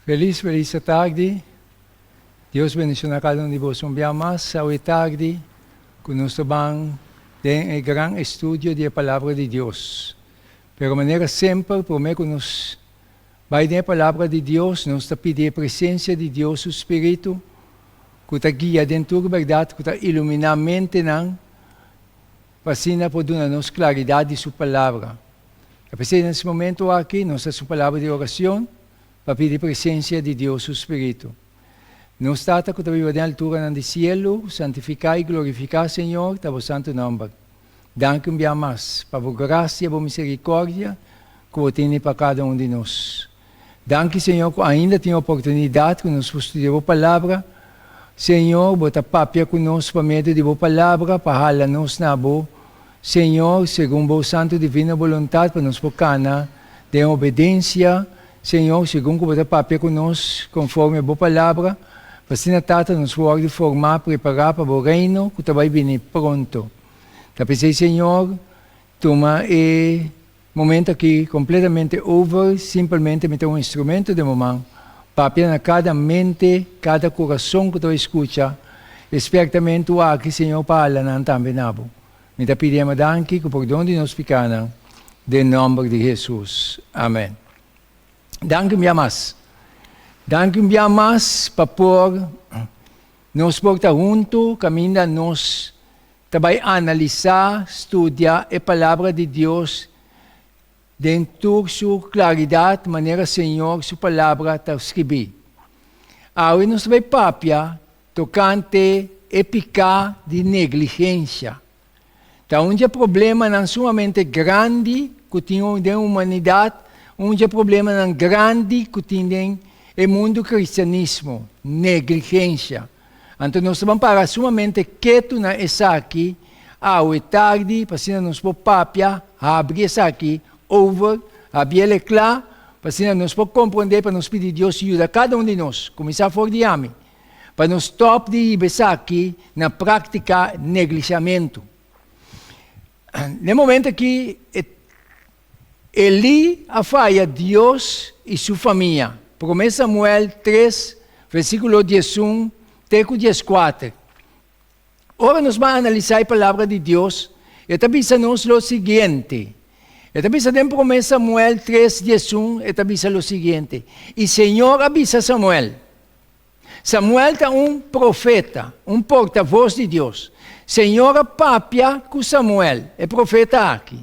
Felis felis atardi. Dios bendiciona cada un di boso un bia mas awe tardi cu nos ta ban den e gran estudio di e Palabra di Dios. Pero manera semper prome cu nos bai den e Palabra di Dios nos ta pidi e presencia di Dios su Spiritu cu ta guia den tur berdad cu ta ilumina mentenan pa asina por duna nos claridad di su Palabra. Ta p'esei na es momento aki nos ta su palabra di oracion pa pidi presencia di Dios su Spiritu. Nos Tata cu ta biba den alturanan di cielo, santifica y glorifica, Señor, ta bo santo nomber. Danki un bia mas pa bo gracia, bo misericordia cu bo tene pa cada un di nos. Danki, Señor, cu ainda tin oportunidad cu nos por studia bo palabra. Señor, bo ta papia cu nos pa medio di bo palabra pa hala nos na bo, Señor, segun bo santo divino boluntad pa nos por cana den obedencia, Señor, segun cu bo ta papia cu nos conforme bo palabra, pa asina, Tata, nos por wordo forma, prepara pa bo reino cu ta bay bini pronto. Ta p'esey, Señor, tuma e momento aki completamente over, simpelmente mi ta un instrumento den bo man, papia na cada mente, cada curason cu ta bay scucha e spiertamento aki, Señor, pa hala nan tambe na bo. Mi ta pidi Ema danki cu pordon di nos picanan, den nomber di Jesus. Amen. Danki un bia mas. Danki un bia mas pa por nos por ta hunto caminda nos ta bai analisá, studia e Palabra di Dios den tur su klaridat manera Señor su Palabra ta skibí. Awe nos ta bai papia tokante e piká di negligensha. Ta un dje problemanan sumamente grandi ku tin den humanidat, un dje problemanan grandi ku tin den e mundu kristianismo, negligensha. Anto nos ta ban para sumamente ketu na esaki awe tardi pa asina nos por papia, habri esaki over, habiel e kla, pa asina nos por komprondé, pa nos pidi Dios yuda kada un di nos, kuminsá for di ami, pa nos stòp di hiba esaki na práktika neglishamentu. Na e momento aki Elí a faya Dios i su famia. Promé Samuel tres, versíkulo 11 te ku 14. Ora nos ban analisá e Palabra di Dios, e ta bisa nos lo siguiente. E ta bisa den Promé Samuel 3, 11, e ta bisa lo siguiente, I Señor a bisa Samuel, Samuel ta un profeta, un portavos di Dios. Señor a papia ku Samuel, e profeta aki,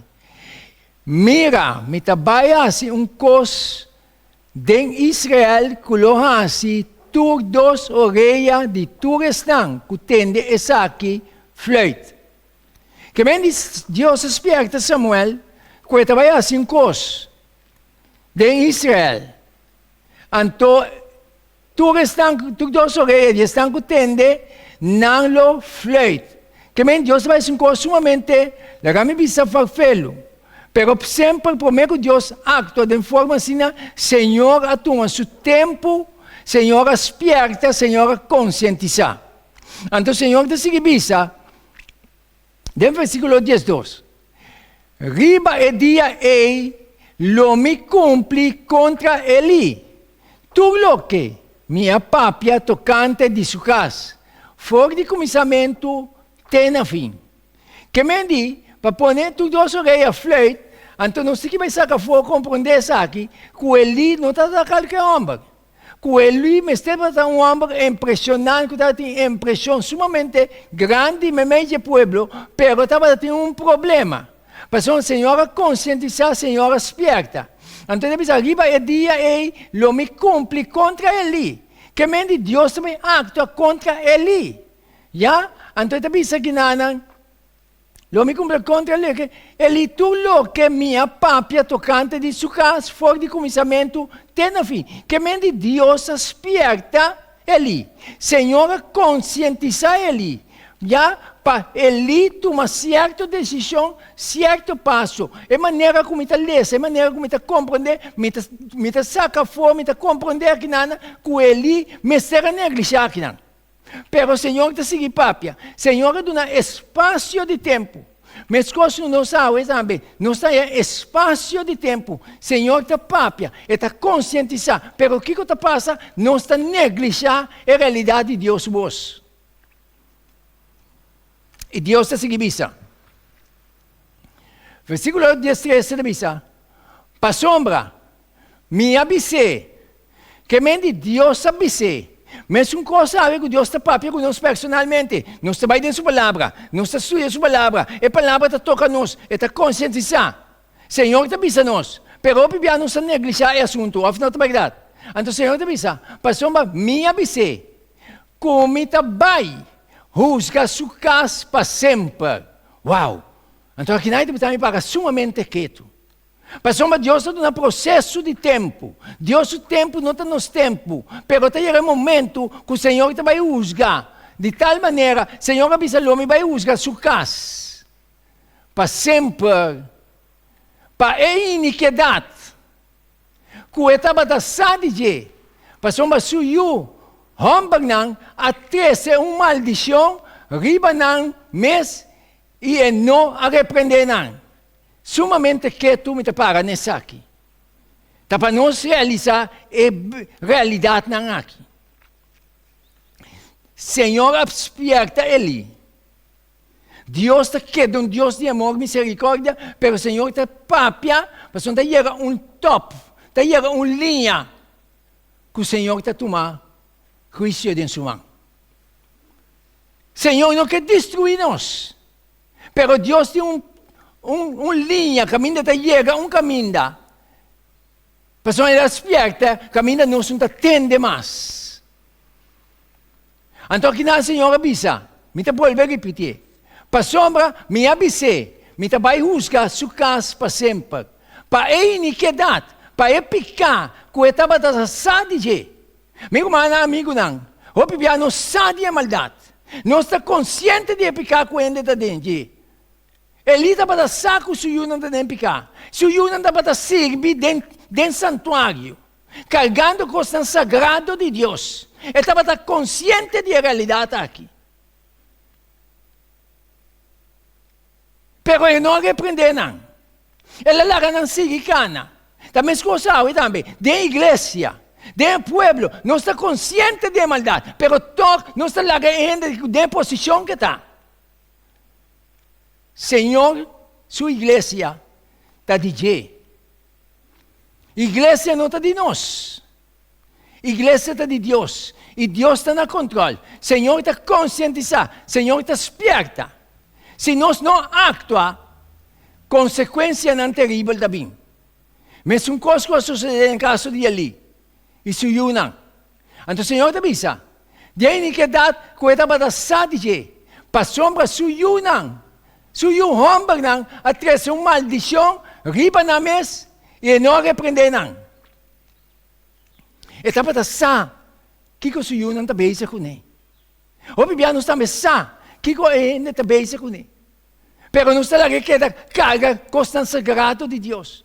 Mira, mi ta bai hasi un kos den Israel ku lo hasi tur dos orea di tur esnan ku tende esaki fluit. Ke men di Dios a spierta Samuel ku e ta bai hasi un kos den Israel. Anto tur esnan, tur dos orea di esnan ku tende, nan lo fluit. Ke men Dios ta bai hasi un kos sumamente, laga mi bisa farfelu. Pero semper promé ku Dios aktua den forma asina, Señor a tuma su tempu, Señor a spierta, Señor a konsientisá. Anto Señor ta sigui bisa den versíkulo 12, Riba e dia ei lo mi kumpli kontra Elí tur loke mi a papia tokante di su kas, for di kuminsamentu te na fin. Ke men di, pa pone tur dos orea fluit, anto nos tin ki bai saka afó komprondé esaki, ku Elí no tabata kalke hòmber. Ku Elí mester tabata un hòmber impreshonant ku tabatin impreshon sumamente grandi meimei dje pueblo, pero tabata tin un problema. Pasobra Señor a konsientisá, Señor a spierta. Anto el a bisa, Riba e dia ei lo mi kumpli kontra Elí. Ke men di Dios ta bai aktua kontra Elí. Ya, anto e ta bisa kinanan, Lo mi kumpra kontra loke Elí tur loke mi a papia tokante di su kas for di kuminsamentu te na fin. Ke men di Dios a spierta Elí. Señor a konsientisá Elí, ya, pa Elí tuma sierto desishon, sierto paso. E manera ku mi ta lesa, e manera ku mi ta komprondé, mi ta mi ta saka afó, mi ta komprondé akinan ku Elí mester a neglishá akinan. Pero Señor ta sigui papia. Señor a duna espasio di tempu. Meskos ku nos awe tambe, nos ta haña espasio di tempu, Señor ta papia, E ta konsientisá, pero kiko ta pasa? Nos ta neglishá e realidat di Dios su bos. I Dios ta sigui bisa. Versíkulo diestres ta bisa, Pasobra mi a bis'é, ke men di Dios a bis'é. Mesun kos awe ku Dios ta papia ku nos personalmente. Nos ta bai den su Palabra, nos ta studia su Palabra, e Palabra ta toka nos, e ta konsientisá. Señor ta bisa nos, pero hopi bia nos ta neglishá e asuntu, òf no ta bèrdat? Anto Señor ta bisa, Pasobra mi a bis'é, ku mi ta bai husga su kas pa semper. Wow! Anto akinan e ta mi para sumamente ketu. Pasobra Dios ta duna proseso di tempu. Dios su tempu no ta nos tempu, pero ta yega e momento ku Señor ta bai husga. Di tal manera, Señor a bisa lo mi bai husga su kas pa semper pa e inikedat ku e tabata sa di dje, pasobra su yu hòmbernan a trese un maldishon riba nan mes i e no a reprendé nan. Sumamente ketu mi ta para na esaki. Ta pa nos realisá e realidatnan aki. Señor a spièrta Elí. Dios ta keda un Dios di amor, misericordia, pero Señor ta papia, pasobra ta yega un top, ta yega un liña ku Señor ta tuma huisio den su man. Señor no ke destruí nos, pero Dios tin un un un liña kaminda ta yega un kaminda, pasobra el a spierta kaminda nos no ta tende mas. Anto akinan Señor a bisa, Mi ta bolbe ripitié, pasobra mi a bis'é, mi ta bai husga su kas pa semper, pa e inikidat, pa e piká ku e tabata ta sa di dje. Mi rumannan, amigunan, hopi bia nos sa di e maldat. Nos ta konsiente di e piká ku hende ta den dje. Elí tabata sa ku su yunan ta den piká. Su yunan tabata sirbi den den santuario. Kargando kosnan sagrado di Dios. E tabata konsiente di e realidat aki. Pero e no a reprendé nan. El a laga nan sigui kana. Ta meskos awe tambe, den iglesia, den e pueblo, nos ta konsiente di e maldat, pero tòg nos ta laga e hende den e posishon ke ta. Señor su iglesia ta di dje. Iglesia no ta di nos. Iglesia ta di Dios i Dios ta na control. Señor ta concientisa, Señor ta spierta. Si nos no actua, consecuencianan teribel ta bin. Mesun cos cu a sucede den caso di Elí i su yunan. Anto Señor ta bisa, Di e iniquedad cu e tabata sa di dje, pasobra su yunan, su yu hombernan a trece un maldicion riba nan mes i e no a reprende nan. E tabata sa kiko su yunan ta bezig kuné. Hopi bia nos tambe sa kiko e hende ta bezig kuné. Pero nos ta laga e keda karga kosnan sagrado di Dios.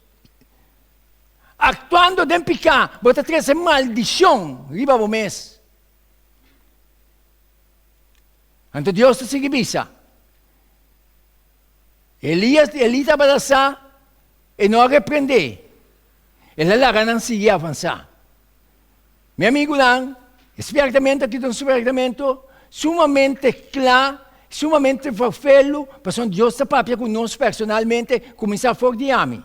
Aktuando den piká, bo ta trese maldishon riba bo mes. Anto Dios ta sigui bisa, Elias, Elí tabata sa, e no a reprendé. El a laga nan sigui avansá. Mi amigunan, e spièrtamentu aki ta un spièrtamentu sumamente kla, sumamente ferfelu, pasobra Dios ta papia ku nos personalmente, kuminsá for di ami.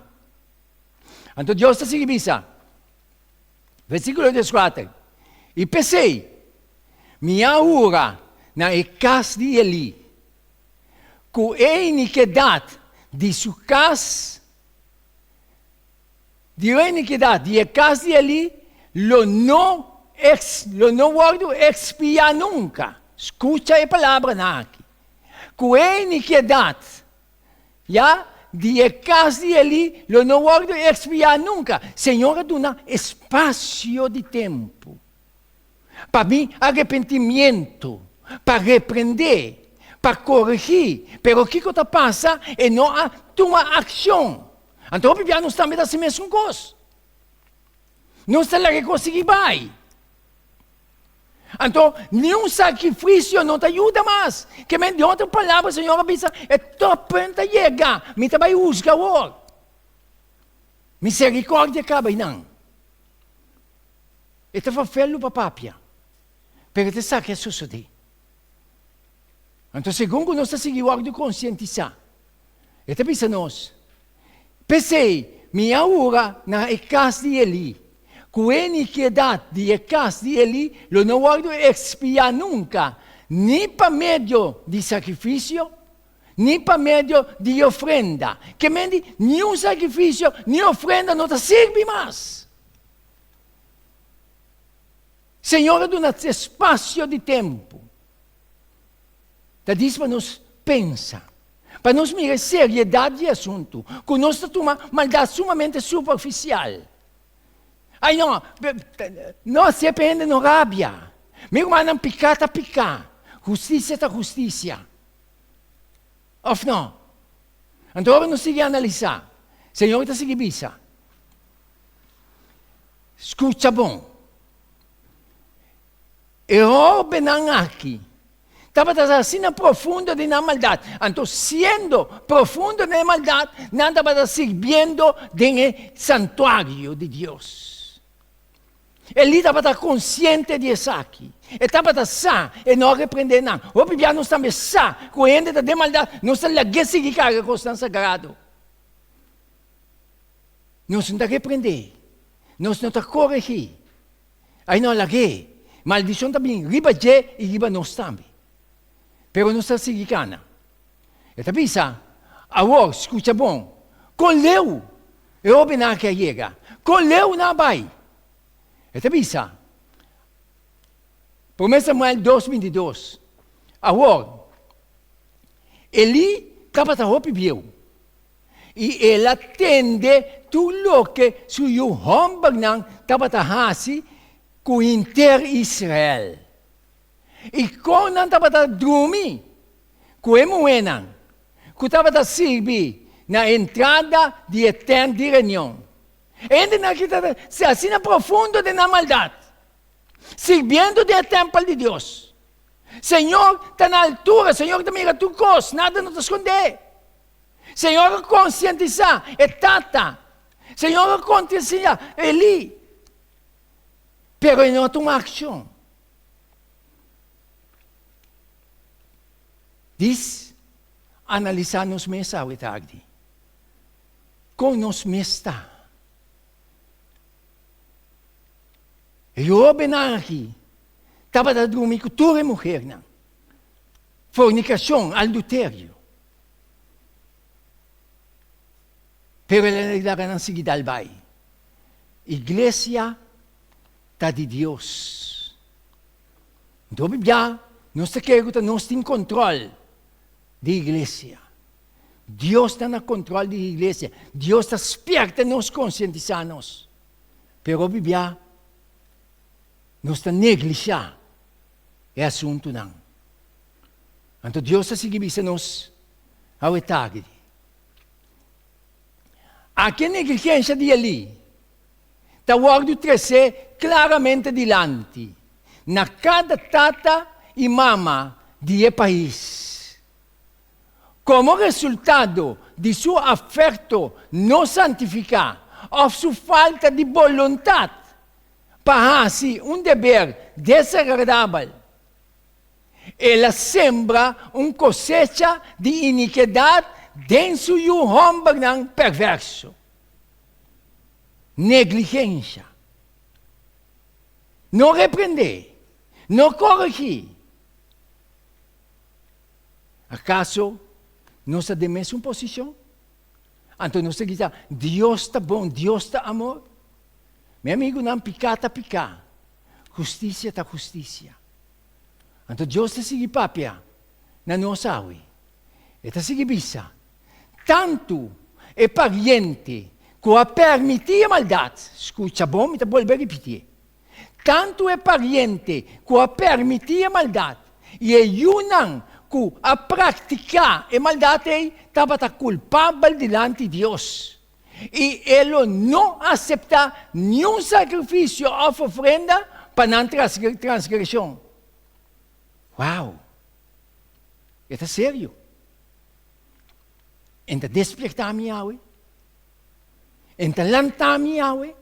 Anto Dios ta sigui bisa, versíkulo dieskuater, I p'esei mi a hura na e kas di Elí, ku e inikidat di su kas, Di e inikidat di e kas di Elí lo no ex, lo no wòrdu ekspiá nunka. Skucha e palabranan aki. Ku e inikidat, ya, di e kas di Elí lo no wòrdu ekspiá nunka. Señor a duna espasio di tempu pa bin arepentimiento, pa reprendé, pa koregí. Pero kiko ta pasa? E no a tuma akshon. Anto hopi bia nos tambe ta hasi mesun kos. Nos ta laga e kos sigui bai. Anto, niun sakrifisio no ta yuda mas. Ke men, di otro palabra, Señor a bisa, e toppunt a yega, mi ta bai husga awor. Misericordia kaba einan. E ta vervelu pa papia, pero e ta esaki a sosodé. Anto segun ku nos ta sigui wòrdu konsientisá, e ta bisa nos, P'esei mi a hura na e kas di Elí, ku e inikiedat di e kas di Elí lo no wòrdu ekspiá nunka, ni pa medio di sakrifisio, ni pa medio di ofrenda. Ke men di, niun sakrifisio ni ofrenda no ta sirbi mas. Señor a duna espasio di tempu. Ta dis pa nos pensa, pa nos mira e seriedat di e asuntu, ku nos ta tuma maldat sumamente superfisial. Ai no, no hasié pa hende no rabia. Mi rumannan, piká ta piká, hustisia ta hustisia. Òf no? Anto ora nos sigui analisá, Señor ta sigui bisa, Skucha bon. E hóbennan aki tabata asina profundo den nan maldat. Anto siendo profundo den e maldat, nan tabata sirbiendo den e santuario di Dios. Elí tabata konsiente di esaki. E tabata sa, e no a reprendé nan. Hopi bia nos tambe sa ku hende ta den maldat, nos ta lag'é sigui karga kosnan sagrado. Nos no ta reprendé, nos no ta koregí. Ai no a lag'é. Maldishon ta bin riba dje i riba nos tambe. Pero nos ta sigui kana. E ta bisa, Awor, skucha bon, kon leu e hóbennan aki a yega? Kon leu nan a bai? E ta bisa, Promé Samuel dos 22, Awor, Elí tabata hopi bieu. I el a tende tur loke su yu hòmbernan tabata hasi ku henter Israel, i kon nan tabata drumi ku e muhénan ku tabata sirbi na entrada di e tènt di reunion. E hendenan aki tabata asina profundo den nan maldat, sirbiendo den e tèmpel di Dios. Señor ta na altura, Señor ta mira tur kos, nada no ta skondé. Señor a konsientisá e tata. Señor a konsientisá Elí. Pero e no a tuma akshon. Dis analisá nos mes awe tardi. Kon nos mes ta? E hóbennan aki tabata drumi ku tur e muhernan. Fornikashon, alduterio. Pero el a laga nan sigui dal bai. Iglesia ta di Dios. Anto hopi bia nos ta kere ku ta nos tin kontrol di iglesia. Dios ta na kontrol di iglesia. Dios ta spierta nos, konsientisá nos. Pero hopi bia nos ta neglishá e asuntunan. Anto Dios ta sigui bisa nos awe tardi. Aki e negligensha di Elí ta wòrdu tresé klaramente dilanti na kada tata i mama di e pais. Komo resultado di su afekto no santifiká òf su falta di boluntat pa hasi un deber desagradabel, El a sembra un kosecha di inikidat den su yu hòmbernan pèrvèrso. Negligensha. No reprendé, no koregí. Akaso nos ta den mesun posishon? Anto nos ta grita, Dios ta bon, Dios ta amor? Mi amigunan, piká ta piká, hustisia ta hustisia. Anto Dios ta sigui papia na nos awe. E ta sigui bisa, Tantu e pariente ku a permití e maldat, skucha bon, mi ta bolbe ripitié, tantu e pariente ku a permití e maldat i e yunan ku a praktiká e maldat ei tabata kulpabel dilanti Dios, i e lo no aseptá niun sakrifisio òf ofrenda pa nan transgreshon. Wow! E ta serio. En ta despierta mi awe. En ta lanta mi awe.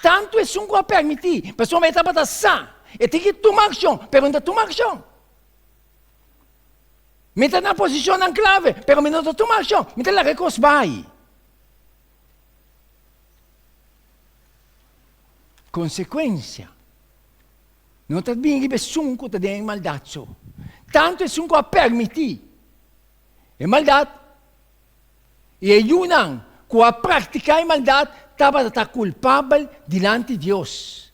Tantu esun ku a permití, pasobra e tabata sa, e tin ki tuma akshon, pero e no ta tuma akshon. Mi ta na posishonnan klave, pero mi no ta tuma akshon, mi ta laga e kos bai. Konsekuensia no ta bin riba esun ku ta den e maldat so, tantu esun ku a permití e maldat i e yunan ku a praktiká e maldat tabata ta kulpabel dilanti Dios.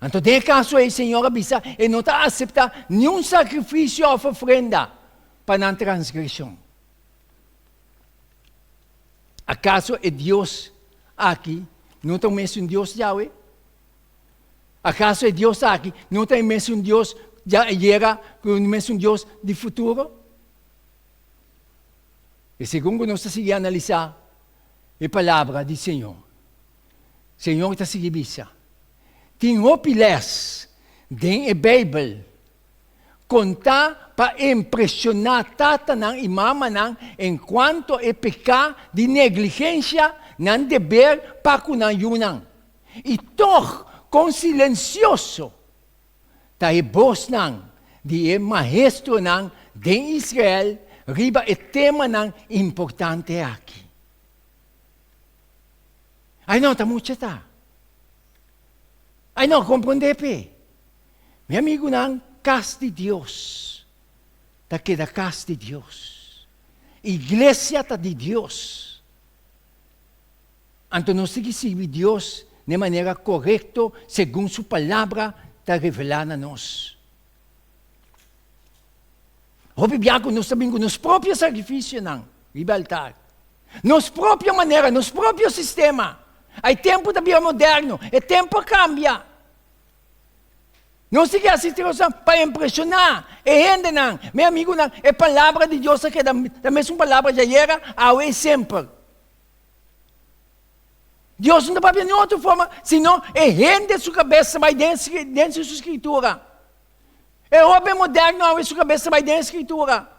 Anto den e kaso ei Señor a bisa e no ta aseptá niun sakrifisio òf ofrenda pa nan transgreshon. Akaso e Dios aki no ta un mesun Dios djawe? Akaso e Dios aki no ta e mesun Dios dja ayera ku e mesun Dios di futuro? I segun ku nos ta sigui analisá e palabra di Señor, Señor ta sigui bisa, Tin hopi lès den e Beibel kontá pa impreshoná tatanan i mamanan enkuanto e peká di negligensia nan deber pa ku nan yunan. I tòg kon silensioso ta e bosnan di e maestronan den Israel riba e temanan importante aki. Ai no ta mucha ta. Ai no komprondé p'e. Mi amigunan, kas di Dios ta keda kas di Dios. Iglesia ta di Dios. Anto nos tin ki sirbi Dios n'e manera korekto segun su Palabra ta revelá na nos. Hopi bia ku nos ta bin ku nos propio sakrifisionan riba altar, nos propio manera, nos propio sistema. Ai tempu ta bira moderno, e tempu a kambia. Nos tin ki hasi trosa pa impreshoná e hendenan. Mi amigunan, e Palabra di Dios ta keda ta mesun palabra djayera, awe i semper. Dios no ta papia niun otro forma sino e hende su kabes ta bai den den su skritura. E hoben moderno awe su kabes ta bai den e skritura.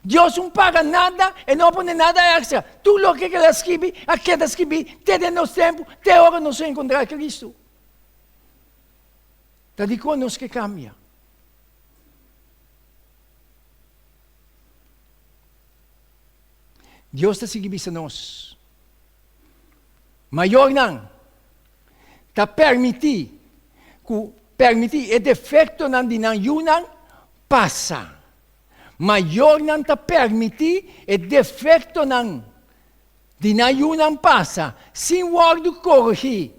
Dios no paga nada, e no a pone nada extra. Tur loke ku el a skibi a keda skibí te den nos tempu, te ora nos a enkontrá Kristu. Ta dikon nos ke kambia? Dios ta sigui bisa nos, Mayornan ta permití ku permití e defektonan di nan yunan pasa. Mayornan ta permití e defektonan di nan yunan pasa sin wòrdu korigí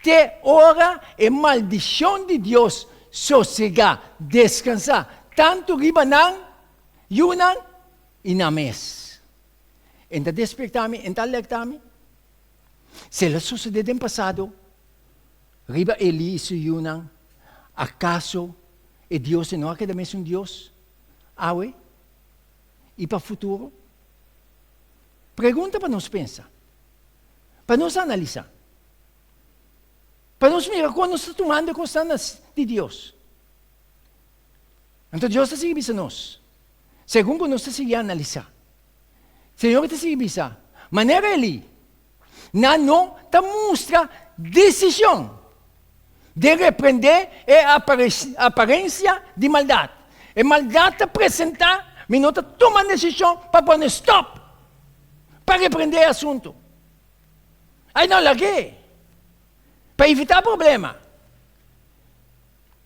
te ora e maldishon di Dios sosegá, deskansá, tantu riba nan yunan i nan mes. E ta despertá mi, e ta alertá mi. Si el a sosodé den pasado riba Elí i su yunan, akaso e Dios ei no a keda mesun Dios awe i pa futuro? Pregunta pa nos pensa, pa nos analisá, pa nos mira kon nos ta tumando e kosnan di Dios. Anto Dios ta sigui bisa nos, Segun ku nos ta sigui analisá, Señor ta sigui bisa, Manera Elí, nan no ta mustra desishon den reprendé e aparensia di maldat. E maldat ta presentá, mi no ta tuma desishon pa pone stòp pa reprendé e asuntu. Ai no lag'é, pa evitá problema.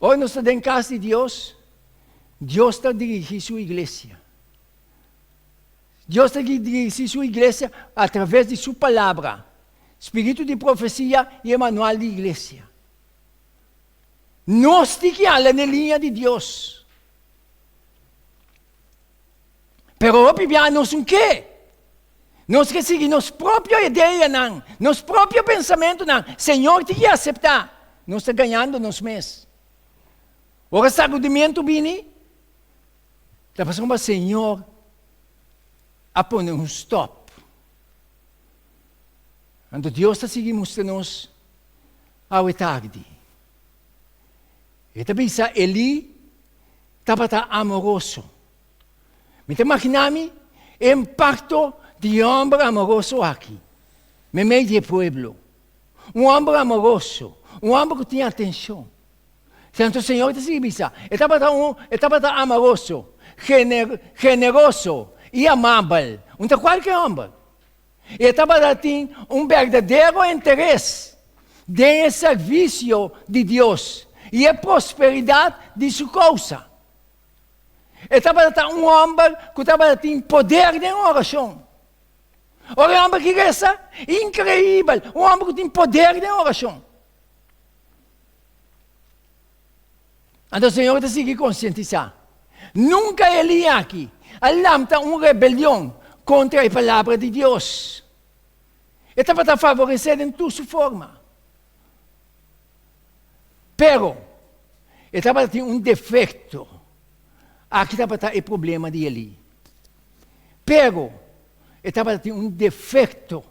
Ora nos ta den kas di Dios, Dios ta dirigí su iglesia. Dios ta dirigí su iglesia a traves di su Palabra, spiritu di profesia i e manual di iglesia. Nos tin ki hala n'e liña di Dios. Pero hopi bia nos un ke. Nos ke sigui nos propio ideanan, nos propio pensamentunan. Señor tin ki aseptá. Nos ta gañando nos mes. Ora sakudimentu bini, ta pasobra Señor a pone un stòp. Anto Dios ta sigui mustra nos awe tardi. E ta bisa Elí tabata amoroso. Mi ta imaginá mi e impakto di e hòmber amoroso aki meimei di e pueblo. Un hòmber amoroso, un hòmber ku tin atenshon. Santo Señor ta sigui bisa, e tabata un, e tabata amoroso, gener, generoso i amabel. Un ta kualke hòmber. E tabata tin un berdadero interes den e servisio di Dios i e prosperidat di su kousa. E tabata ta un hòmber ku tabata tin poder den orashon. Ora e hòmber ki resa, inkreibel, un hòmber ku tin poder den orashon. Anto Señor ta sigui konsientisá. Nunka Elí aki a lanta un rebelion kontra e Palabra di Dios. E tabata favoresé den tur su forma. Pero, e tabata tin un defekto. Aki tabata e problema di Elí. Pero, e tabata tin un defekto.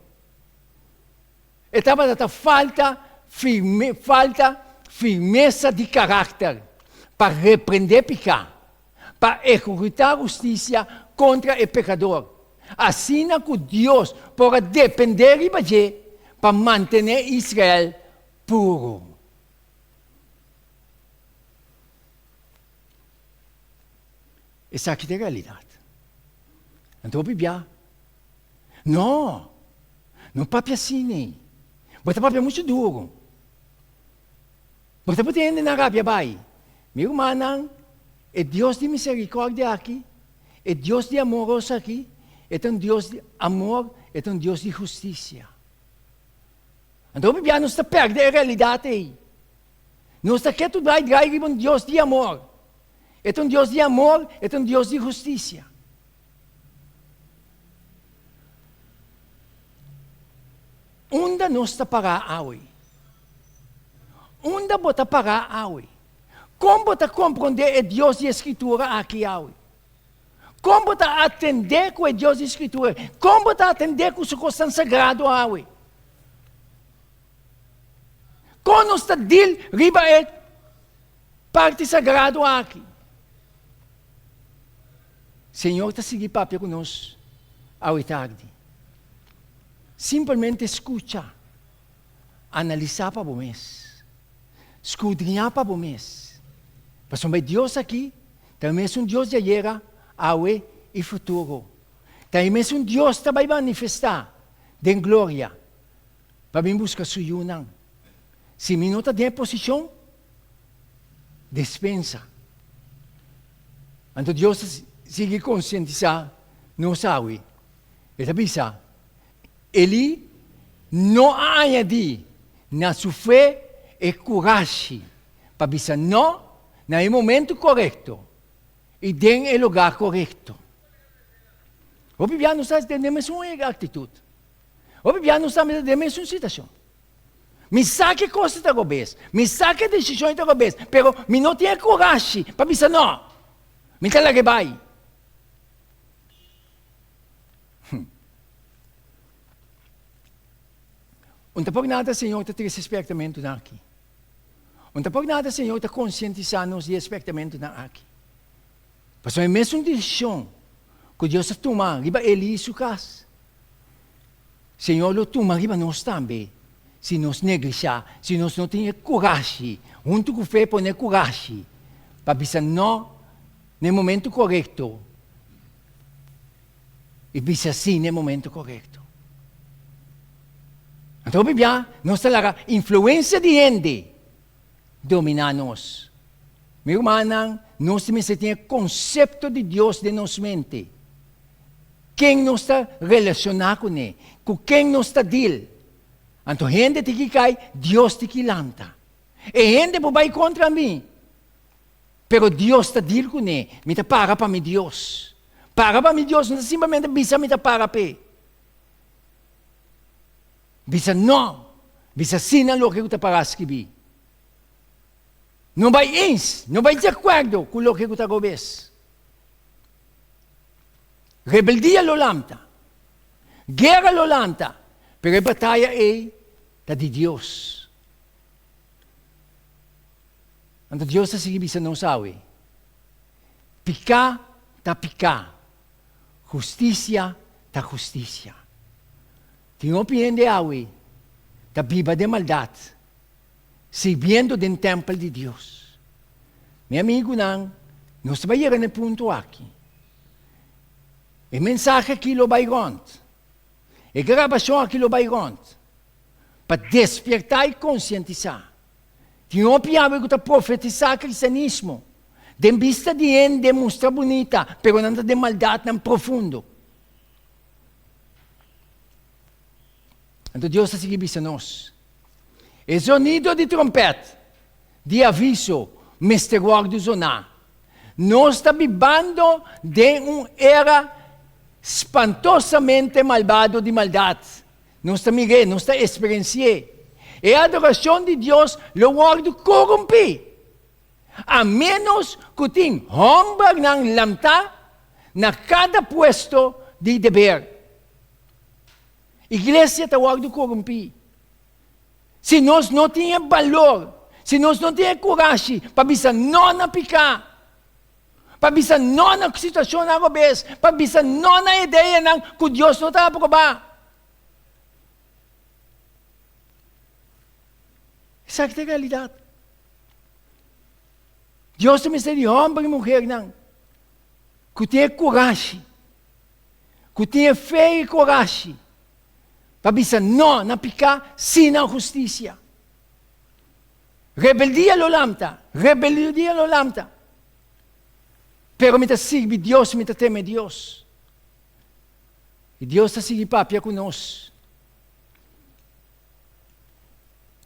E tabata ta falta firme, falta firmesa di karakter pa reprendé piká, pa ehekutá hustisia kontra e pekador, asina ku Dios por a dependé riba dje pa mantené Israel puru. Esaki ta e realidat. Anto hopi bia No, no papia asina. Bo ta papia muchu duru. Bo ta pone hendenan rabia bai. Mi rumannan, e Dios di misericordia aki, e Dios di amoroso aki, e ta un Dios di amor, e ta un Dios di husticia. Anto hopi bia nos ta perde e realidad ei. Nos ta ketu drai drai riba un Dios di amor. E ta un Dios di amor, e ta un Dios di husticia. Unda nos ta pará awe? Unda bo ta pará awe? Kon bo ta komprondé e Dios di e Skritura aki awe? Kon bo ta atendé ku e Dios di Skritura? Kon bo ta atendé ku su kosnan sagrado awe? Kon nos ta dil riba e parti sagrado aki? Señor ta sigui papia ku nos awe tardi. Simpelmente skucha, analisá pa bo mes, skudriñá pa bo mes, pasobra e Dios aki ta e mesun Dios di ayera, awe i futuro. Ta e mesun Dios ta bai manifestá den gloria pa bin buska su yunan. Si mi no ta den e posishon, despensa. Anto Dios ta sigui konsientisá nos awe. E ta bisa, Elí no a añadí na su fe e kurashi pa bisa no na e momentu korekto i den e lugá korekto. Hopi bia nos ta den e mesun aktitut. Hopi bia nos tambe ta den e mesun situashon. Mi sa ke kos ta robes, mi sa ke desishon ta robes, pero mi no tin e kurashi pa bisa no. Mi ta laga e bai. Un ta por nada Señor ta trese spiertamentunan aki. Un ta por nada Señor ta konsientisá nos di e spiertamentunan aki. Pasobra e mesun desishon ku Dios a tuma riba Eli i su kas, Señor lo tuma riba nos tambe si nos neglishá, si nos no tin e kurashi, huntu ku fe pone kurashi pa bisa no na e momentu korekto i bisa sí na e momentu korekto. Anto hopi bia nos ta laga influensia di hende dominá nos. Mi rumannan, nos mester tin e konsepto di Dios den nos mente. Ken nos ta relashoná kuné? Ku ken nos ta dil? Anto hende tin ki kai, Dios tin ki lanta. E hende por bai kontra mi, pero Dios ta dil kuné. Mi ta para pa mi Dios. Para pa mi Dios no ta simplemente bisa mi ta para p'e. Bisa no, bisa sí na loke ku ta pará skibí. No bai eens, no bai di akuerdo ku loke ku ta robes. Rebeldia lo lanta, guera lo lanta, pero e bataya ei ta di Dios. Anto Dios ta sigui bisa nos awe, Piká ta piká, hustisia ta hustisia. Tin hopi hende awe ta biba den maldat, sirbiendo den tèmpel di Dios. Mi amigunan, nos ta bai yega na e punto aki. E mensahe aki lo bai rònt. E grabashon aki lo bai rònt pa despiertá i konsientisá. Tin hopi awe ku ta profetisá kristianismo den bista di hende mustra bunita, pero nan ta den maldatnan profundo. Anto Dios ta sigui bisa nos, E zonido di trompèt di aviso mester wòrdu zoná. Nos ta bibando den un era spantosamente malbado di maldat. Nos ta mir'é, nos ta eksperensi'é. E adorashon di Dios lo wòrdu korumpí, a ménos ku tin hòmbernan lantá na kada puesto di deber. Iglesia ta wòrdu korumpí. Si nos no tin e balor, si nos no tin e kurashi pa bisa no na piká, pa bisa no na situashonnan robes, pa bisa no na ideanan ku Dios no ta aprobá. Esaki ta e realidat. Dios ta mester di hòmber i muhernan ku tin e kurashi, ku tin e fe i kurashi pa bisa no na piká, sí na hustisia. Rebeldia lo lamta, rebeldia lo lamta. Pero mi ta sirbi Dios, mi ta teme Dios. I Dios ta sigui papia ku nos.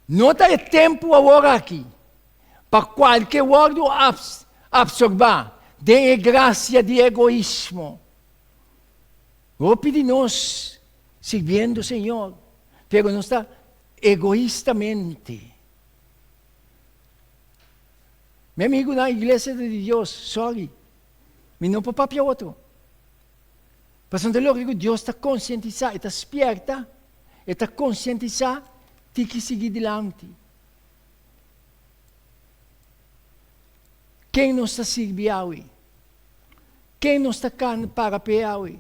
No ta e tempu awor aki pa kualke wòrdu absorbá den e grasia di egoismo. Hopi di nos sirbiendo Señor, pero nos ta egoistamente. Mi amigunan, iglesia ta di Dios, sorry, mi no por papia otro. Pasobra ta loke ku Dios ta konsientisá, e ta spierta, e ta konsientisá tiki sigui dilanti. Ken nos ta sirbi awe? Ken nos ta kan para p'e awe?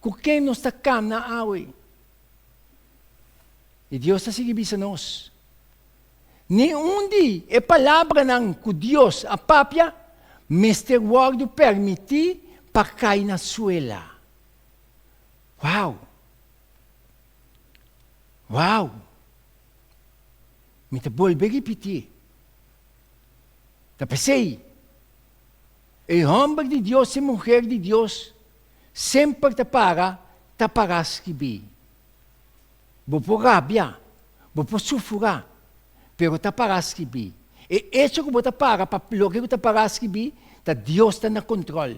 Ku ken nos ta kana awe? I Dios ta sigui bisa nos, Ni un di e palabranan ku Dios a papia mester wòrdu permití pa kai na suela. Wow! Wow! Mi ta bolbe ripitié. Ta p'esei, e hòmber di Dios i muher di Dios semper ta para ta pará skibí. Bo por rabia, bo por sufurá, pero ta pará skibí. E echo ku bo ta para pa loke ku ta pará skibí, ta Dios ta na kontròl.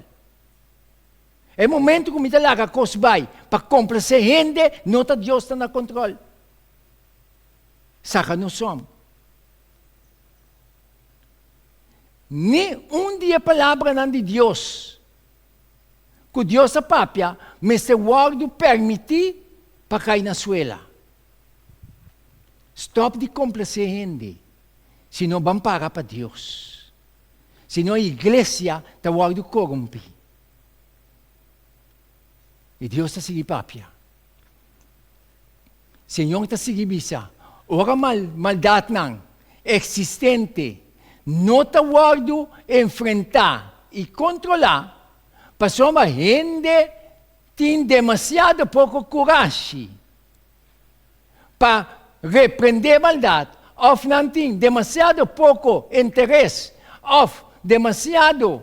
E momento ku mi ta laga kos bai pa komplasé hende, no ta Dios ta na kontròl. Saka nos sòm. Ni un di e palabranan di Dios ku Dios a papia mester wòrdu permití pa kai na suela. Stòp di komplasé hende, sino ban para pa Dios. Sino iglesia ta wòrdu korumpí. I Dios ta sigui papia. Señor ta sigui bisa, Ora mal maldatnan eksistente no ta wòrdu enfrentá i kontrolá, pasobra hende tin demasiado poko kurashi pa reprendé maldat òf nan tin demasiado poko interes òf demasiado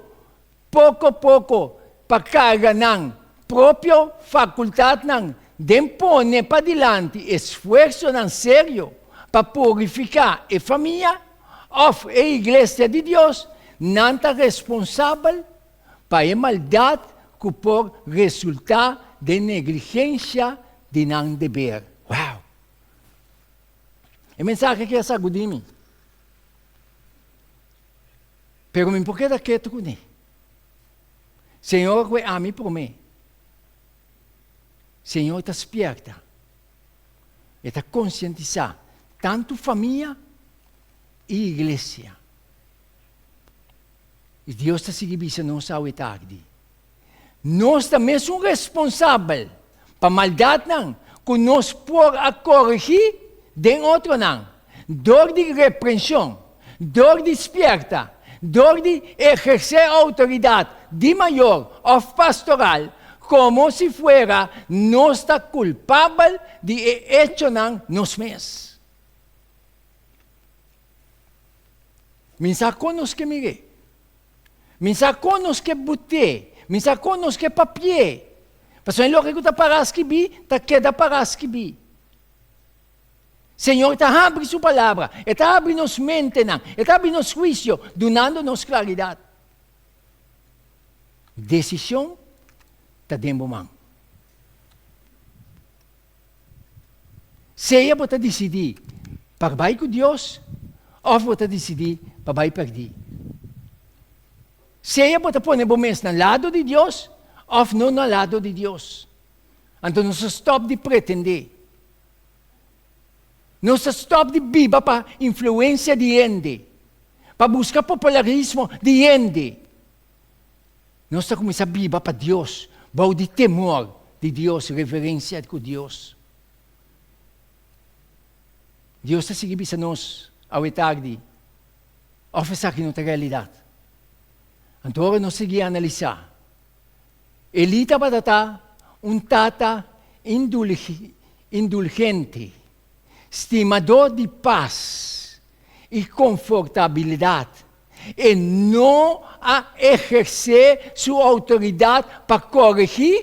Poko poko pa karga nan propio fakultatnan den pone padilanti esfuersonan serio pa purifiká e famia òf e iglesia di Dios, nan ta responsabel pa e maldat ku por resultá den negligensha di nan deber. Wow! E mensahe aki a sagudí mi. Pero mi por keda ketu kuné. Señor a kohe ami promé. Señor ta spierta. E ta konsientisá tantu famia i iglesia. I Dios ta sigui bisa nos awe tardi, Nos ta mesun responsabel pa maldatnan ku nos por a koregí den otronan dor di reprenshon, dor di spièrta, dor di ehersé outoridat di mayor òf pastoral komo si fuera nos ta kulpabel di e echonan nos mes. Mi sa kon nos ke mir'é. Mi sa kon nos ke but'é. Mi sa kon nos ke papi'é. Pasobra e loke ku ta pará skibí ta keda pará skibí. Señor ta habri su palabra, e ta habri nos mentenan, e ta habri nos huisio, dunando nos klaridat. Desishon ta den bo man. Sea bo ta disidí pa bai ku Dios òf bo ta disidí pa bai pèrdí. Sea bo ta pone bo mes na lado di Dios òf no na lado di Dios. Anto nos ta stòp di pretendé. Nos ta stòp di biba pa influensia di hende, pa buska popularismo di hende. Nos ta kuminsá biba pa Dios, bou di temor di Dios, reverensia ku Dios. Dios ta sigui bisa nos awe tardi, òf esaki no ta realidat? Anto ora nos sigui analisá, Elí tabata ta un tata indulgente, stimadó di pas i konfortabilidat. E no a ehersé su outoridat pa koregí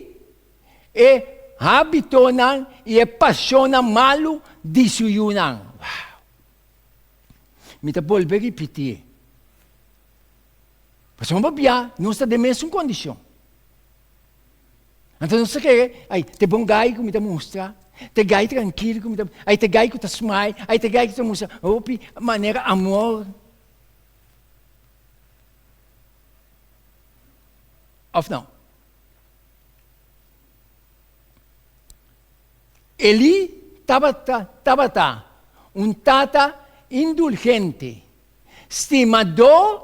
e hábitonan i e pashonnan malu di su yunan. Wow! Mi ta bolbe ripitié. Pasobra pabia nos ta den mesun kondishon. Anto nos ta kere, ai, te bon gai ku mi ta mustra, te gai trankil ku mi ta, ai, te gai ku ta smile, ai, te gai ku ta mustra hopi manera amor. Of no? Elí tabata, tabata un tata indulgente. Stimadó,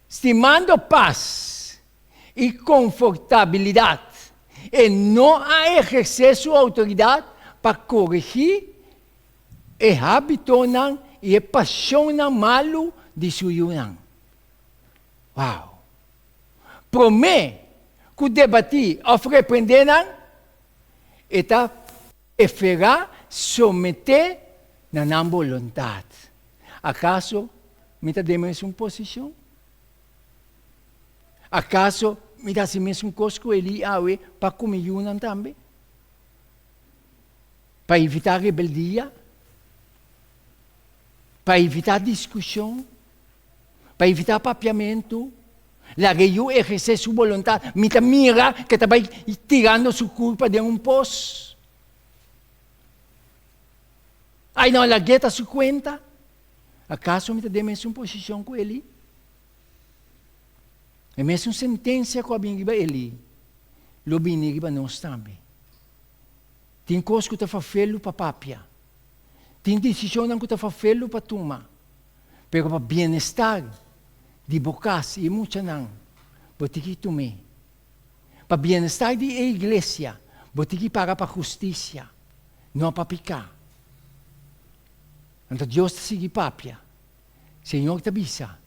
stimando pas i konfortabilidat, e no a ehersé su outoridat pa koregí e hábitonan i e pashonnan malu di su yunan. Wow! Promé ku debatí òf reprendé nan, e ta preferá someté na nan boluntat. Akaso mi ta den mesun posishon? Akaso mi ta hasi mesun kos ku Elí awe pa ku mi yunan tambe? Pa evitá rebeldia? Pa evitá diskushon? Pa evitá papiamentu? Laga e yu ehersé su boluntat. Mi ta mira ku e ta bai tirando su kurpa den un pos. Ai no lag'é ta su kuenta? Akaso mi ta den mesun posishon ku Elí? E mesun sentensia ku a bini riba Elí lo bini riba nos tambe. Tin kos ku ta fafelu pa papia. Tin desishonnan ku ta fafelu pa tuma. Pero pa bienestar di bo kas i e muchanan, bo tin ki tum'é. Pa bienestar di e iglesia, bo tin ki para pa hustisia, no pa piká. Anto Dios ta sigui papia. Señor ta bisa,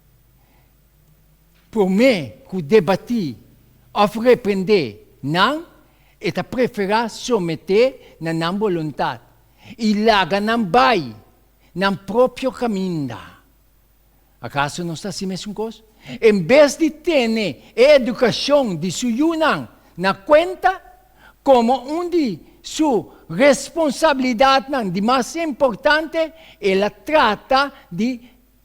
Promé ku debatí òf reprendé nan, e ta preferá someté na nan boluntat i laga nan bai nan propio kaminda. Akaso nos ta hasi mesun kos? En bes di tene e edukashon di su yunan na kuenta komo un di su responsabilidatnan di mas importante, el a trata di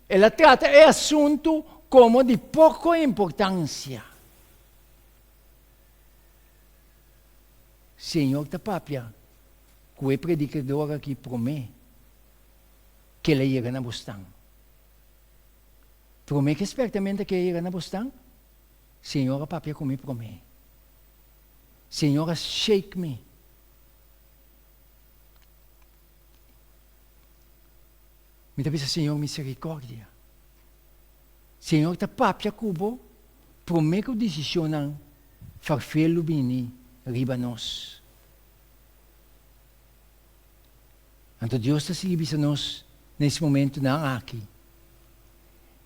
el a trata e asuntu komo di poko importansia. Señor ta papia ku e predikador aki promé ku el a yega na bosnan. Promé ku e spertamentu aki a yega na bosnan, Señor a papia ku mi promé. Señor a shake mi. Mi ta bisa Señor misericordia. Señor ta papia ku bo. Promé ku desishonnan farfelu bini riba nos. Anto Dios ta sigui bisa nos na es momentunan aki,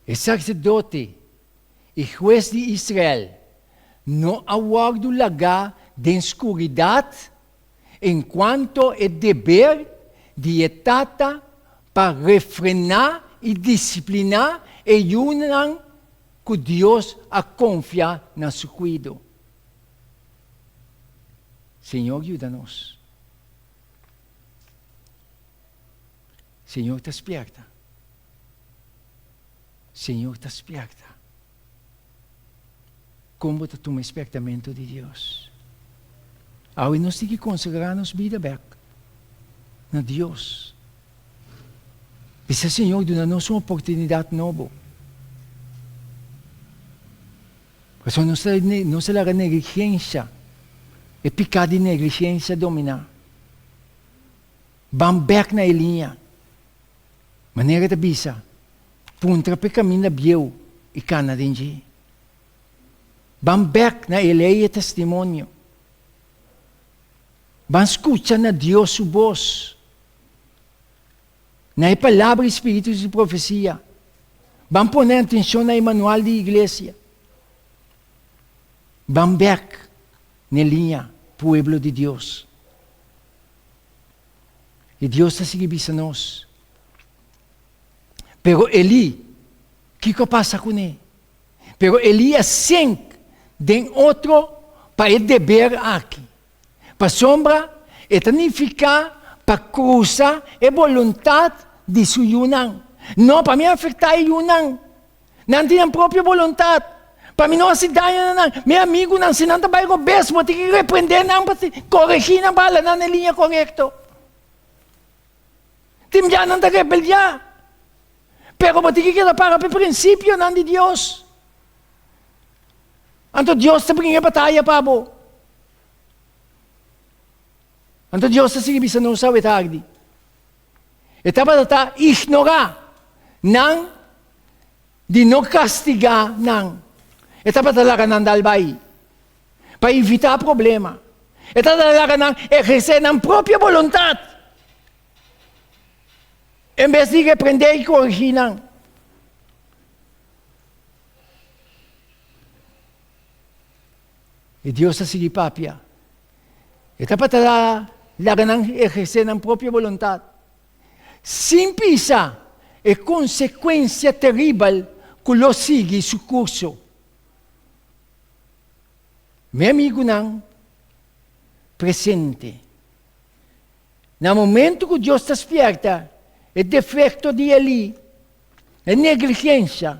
E sarserdote i hues di Israel no a wòrdu lagá den skuridat enkuanto e deber di e tata pa refrená i disipliná e yunan ku Dios a konfia na su kuido. Señor yuda nos. Señor ta spierta. Señor ta spierta. Kon bo ta tuma e spiertamentu di Dios? Awe nos tin ki konsagrá nos bida bèk na Dios. Bisa Señor duna nos un oportunidat nobo. Pasobra nos ta nos ta laga negligensha, e piká di negligensha dominá. Ban bèk na e liña. Manera ta bisa, puntra p'e kaminda bieu i kana den dje. Ban bèk na e lei i e testimonio. Ban skucha na Dios su bos, na e Palabra i Spiritu di profesia. Ban pone atenshon na e manual di iglesia. Ban bèk n'e liña, pueblo di Dios. I Dios ta sigui bisa nos. Pero Elí, kiko a pasa kuné? Pero Elí a sink den otro pa e deber aki, pasobra e ta nifiká pa krusa e boluntat di su yunan. No, pa mi afektá e yunan. Nan tin nan propio boluntat. Pa mi no hasi daño na nan. Mi amigunan, si nan ta bai robes, bo tin ki reprendé nan pa koregí nan pa hala nan na e liña korekto. Tin bia nan ta rebeldiá. Pero bo tin ki keda para pa e prinsipionan di Dios. Anto Dios ta bringa e bataya pa bo. Anto Dios ta sigui bisa nos awe tardi. E tabata ta ignorá nan di no kastigá nan. E tabata laga nan dal bai pa evitá problema. E tabata laga nan ehersé nan propio boluntat en bes di reprendé i korigí nan. I Dios a sigui papia. E tabata laga nan ehersé nan propio boluntat, sin pisa e konsekuensia teribel ku lo sigui su kurso. Mi amigunan presente, na momentu ku Dios ta spierta e defekto di Elí, e negligensha,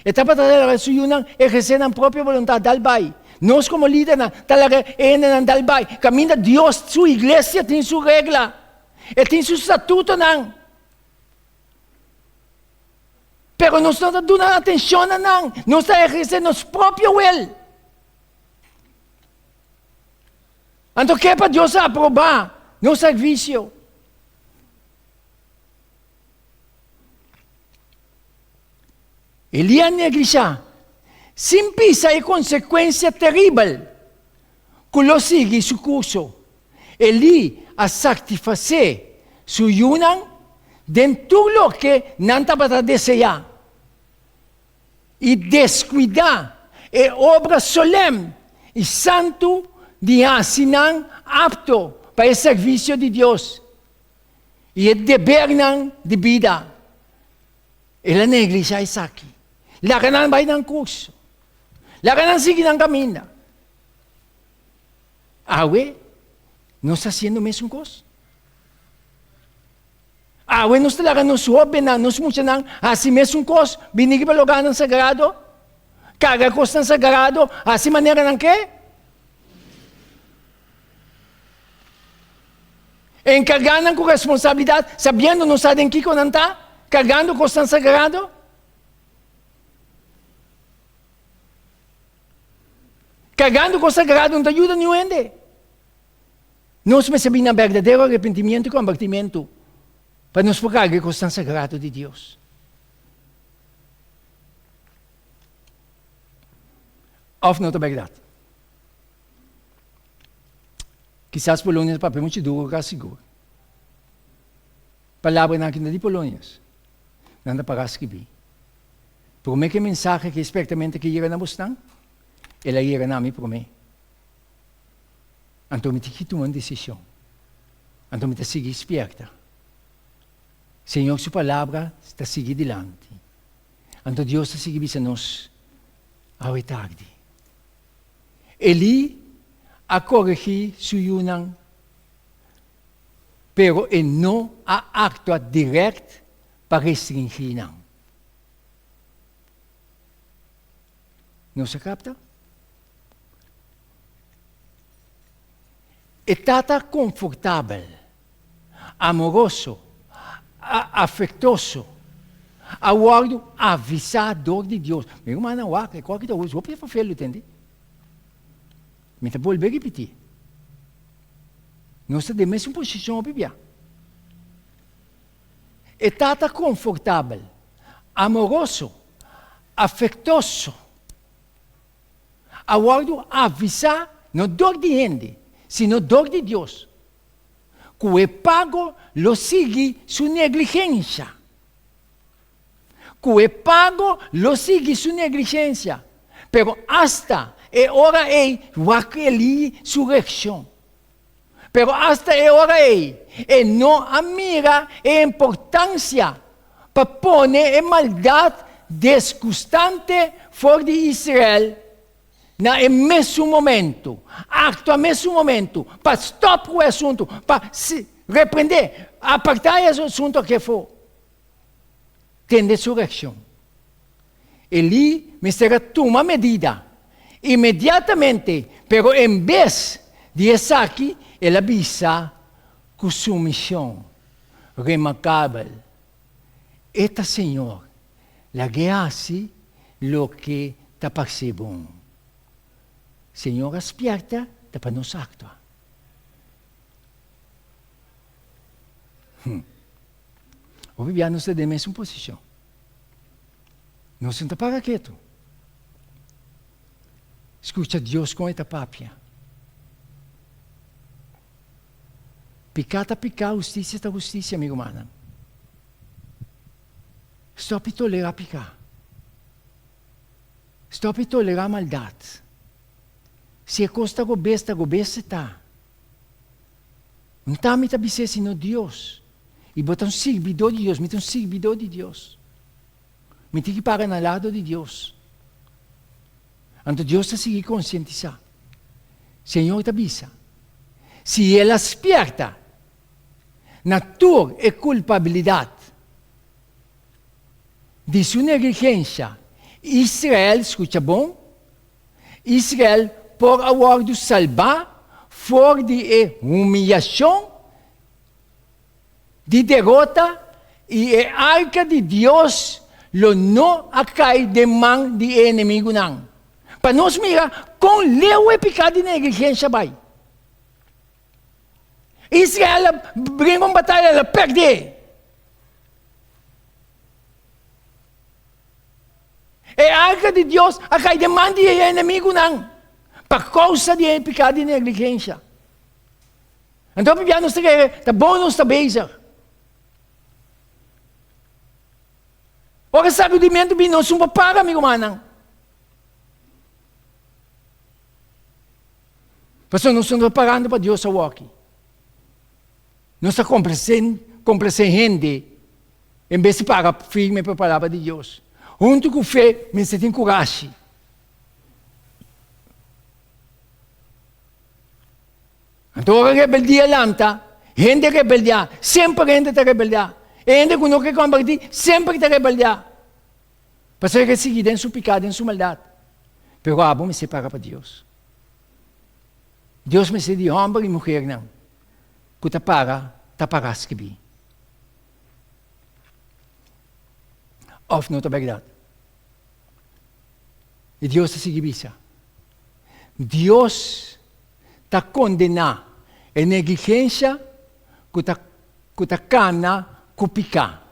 E tabata ta laga su yunan ehersé nan propio boluntat dal bai. Nos komo lidernan ta laga e hendenan dal bai kaminda Dios su iglesia tin su regla, e tin su statutonan. Pero nos no ta duna atenshon na nan, nos ta ehersé nos propio wil. Anto ke pa Dios a aprobá nos servisio? Elí a neglishá, sin pisa e konsekuensia teribel ku lo sigui su kurso. Elí a saktifasé su yunan den tur loke nan tabata deseá i deskuidá e obra solèm i santu di hasi nan apto pa e servisio di Dios i e debernan di bida. El a neglisha esaki. Laga nan bai nan kurso. Laga nan sigui nan kaminda. Awe, nos ta hasiendo mesun kos. Awe nos ta laga nos hóbennan, nos muchanan hasi mesun kos, bini riba lugarnan sagrado, karga kosnan sagrado, hasi manera nan ke. Enkargá nan ku responsabilidat, sabiendo no sa den kiko nan ta, kargando kosnan sagrado. Kargando kos sagrado no ta yuda niun hende. Nos mester bini na berdadero arepentimiento i kombertimentu pa nos por karga e kosnan sagrado di Dios. Òf no ta bèrdat? Kisas Polonius papia muchu duru ka sigur. Palabranan aki no di Polonius. Nan ta para skibí. Promé ku e mensahe aki spertamente ke yega na bosnan, el a yega na mi promé. Anto mi tin ki tuma un desishon. Anto mi ta sigui spierta. Señor su palabra ta sigui dilanti. Anto Dios ta sigui bisa nos awe tardi. Elí a koregí su yunan, pero e no a aktua dirèkt pa restringí nan. Nos a kapta? E tata konfortabel, amoroso, afektoso, a wòrdu avisá dor di Dios. Mi rumannan, wak, e kos aki ta hopi vervelu, tende? Mi ta bolbe ripití. Nos ta den mesun posishon hopi bia. E tata konfortabel, amoroso, afektoso, a wòrdu avisá no dor di hende, sino dor di Dios, ku e pago lo sigui su negligensha. Ku e pago lo sigui su negligensha. Pero asta e ora ei wak Elí su reakshon. Pero asta e ora ei e no a mira e importansia pa pone e maldat desgustante for di Israel na e mesun momento, aktua mesun momento pa stòp ku e asuntu, pa reprendé, apartá e asuntu aki afó. Tende su reakshon. Elí mester a tuma medida inmediatamente, pero en bes di esaki el a bisa ku sumishon remarkabel, E ta Señor, lag'é hasi loke ta parse bon. Señor a spièrta ta pa nos aktua. Hopi bia nos ta den mesun posishon. Nos no ta para ketu. Skucha Dios kon e ta papia. Piká ta piká, hustisia ta hustisia, mi rumannan. Stòp di tolerá piká. Stòp di tolerá maldat. Si e kos ta robes, ta robes e ta. No ta mi ta bis'é, sino Dios. I bo ta un sirbidó di Dios, mi ta un sirbidó di Dios. Mi tin ki para na lado di Dios. Anto Dios ta sigui konsientisá. Señor ta bisa, Si el a spierta na tur e kulpabilidat di su negligensha, Israel, skucha bon, Israel por a wòrdu salbá for di e humiyashon di derota i e arka di Dios lo no a kai den man di e enemigunan. Pa nos mira kon leu e piká di negligensha bai. Israel a bringa un bataya, el a pèrdè. E arka di Dios a kai den man di e enemigunan pa kousa di e piká di negligensha. Anto pabia nos ta kere ta bon nos ta bezig. Ora sakudimentu bini nos un por para, mi rumannan. Pasobra nos no ta parando pa Dios awoki. Nos ta komplase hende en bes di para firme pa e palabra di Dios. Huntu ku fe mester tin kurashi. Anto ora rebeldia lanta, hende rebeldiá, semper hende ta rebeldiá. E hende ku no ke kombertí, semper ta rebeldiá. Pasobra e ke sigui den su piká, den su maldat. Pero abo mester para pa Dios. Dios mester di hòmber i muhernan ku ta para, ta pará skibí. Òf no ta bèrdat? I Dios ta sigui bisa, Dios ta kondená e negligensha ku ta ku ta kana ku piká.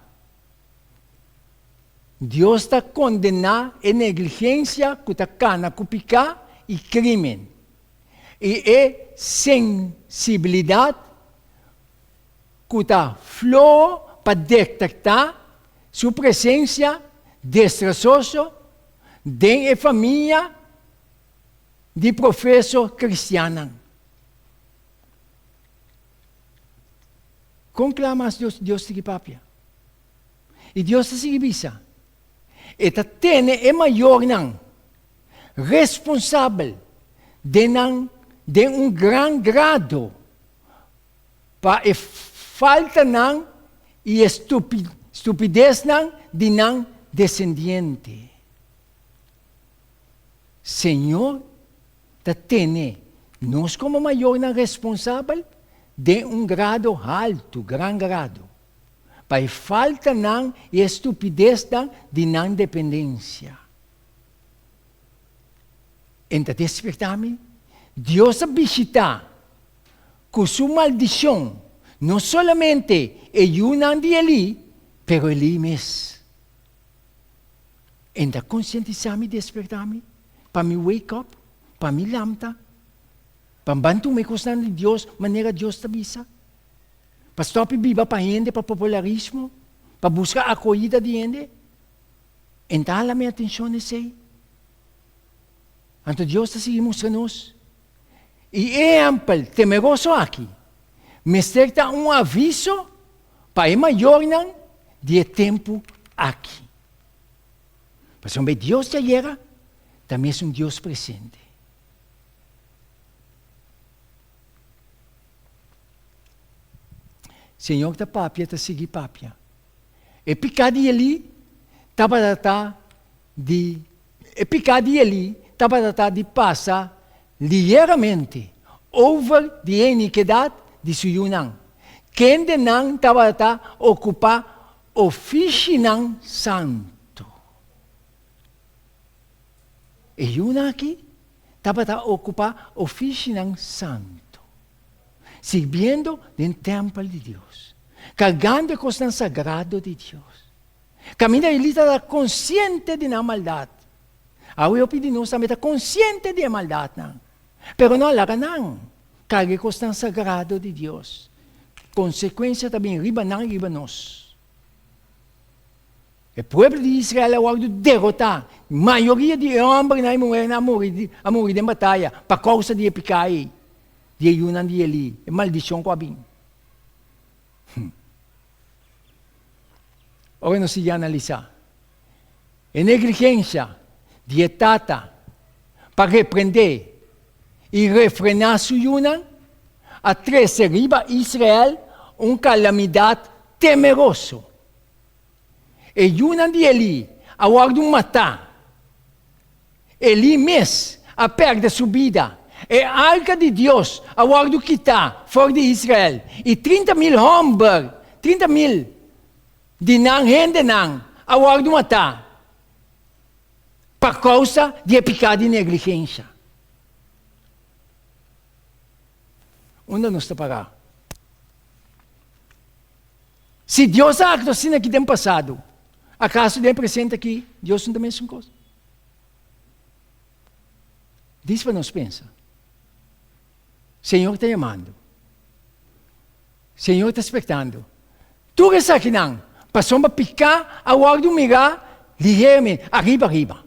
Dios ta kondená e negligensha ku ta kana ku piká. i krímen i e sensibilidat ku ta floho pa detektá su presensia destrososo den e famia di profeso kristiannan. Kon kla mas Dios Dios sigui papia? I Dios ta sigui bisa, E ta tene e mayornan responsabel den nan den un gran grado pa e faltanan i e stupidesnan di nan desendiente. Señor ta tene nos komo mayornan responsabel den un grado haltu, gran grado, pa e faltanan i e stupidesnan di nan dependensia. En ta despertá mi? Dios a bishitá ku su maldishon no solamente e yunan di Elí, pero Elí mes. En ta konsientisá mi, despertá mi, pa mi wake up, pa mi lamta, pa mi ban tuma e kosnan di Dios manera Dios ta bisa, pa stòp biba pa hende, pa popularismo, pa buska akohida di hende. En ta hala mi atenshon esei. Anto Dios ta sigui mustra nos. I e ehèmpel temeroso aki mester ta un aviso pa e mayornan di e tempu aki. Pasobra e Dios di ayera ta mesun Dios presente. Señor ta papia, ta sigui papia. E piká di Elí tabata ta di E piká di Elí tabata ta di pasa liheramente over di e inikidat di su yunan, kendenan tabata okupá ofishinan santu. E yunan aki tabata okupá ofishinan santu, sirbiendo den tèmpel di Dios, kargando e kosnan sagrado di Dios. Kaminda Elí tabata konsiente di nan maldat. Awe hopi di nos tambe ta konsiente di e maldatnan, pero no a laga nan karga e kosnan sagrado di Dios. Konsekuensia ta bin riba nan i riba nos. E pueblo di Israel a wòrdu derotá. Mayoria di e hòmbernan i muhernan a muri a muri den bataya pa kousa di e piká ei di e yunan di Elí, e maldishon ku a bin. Ora nos sigui analisá e negligensia di e tata pa reprendé i refrená su yunan, a trese riba Israel un kalamidat temeroso. E yunan di Elí a wòrdu matá. Elí mes a pèrdè su bida. E arka di Dios a wòrdu kitá for di Israel, i 30,000 hòmber, 30,000 di nan hendenan a wòrdu matá pa kousa di e piká di negligensha. Unda nos ta pará? Si Dios a aktua asina aki den pasado, akaso den e presente aki Dios no ta mesun kos? Dis pa nos pensa. Señor ta yamando. Señor ta spektando. Tur esakinan, pasobra piká a wòrdu mirá liheramente, ariba ariba,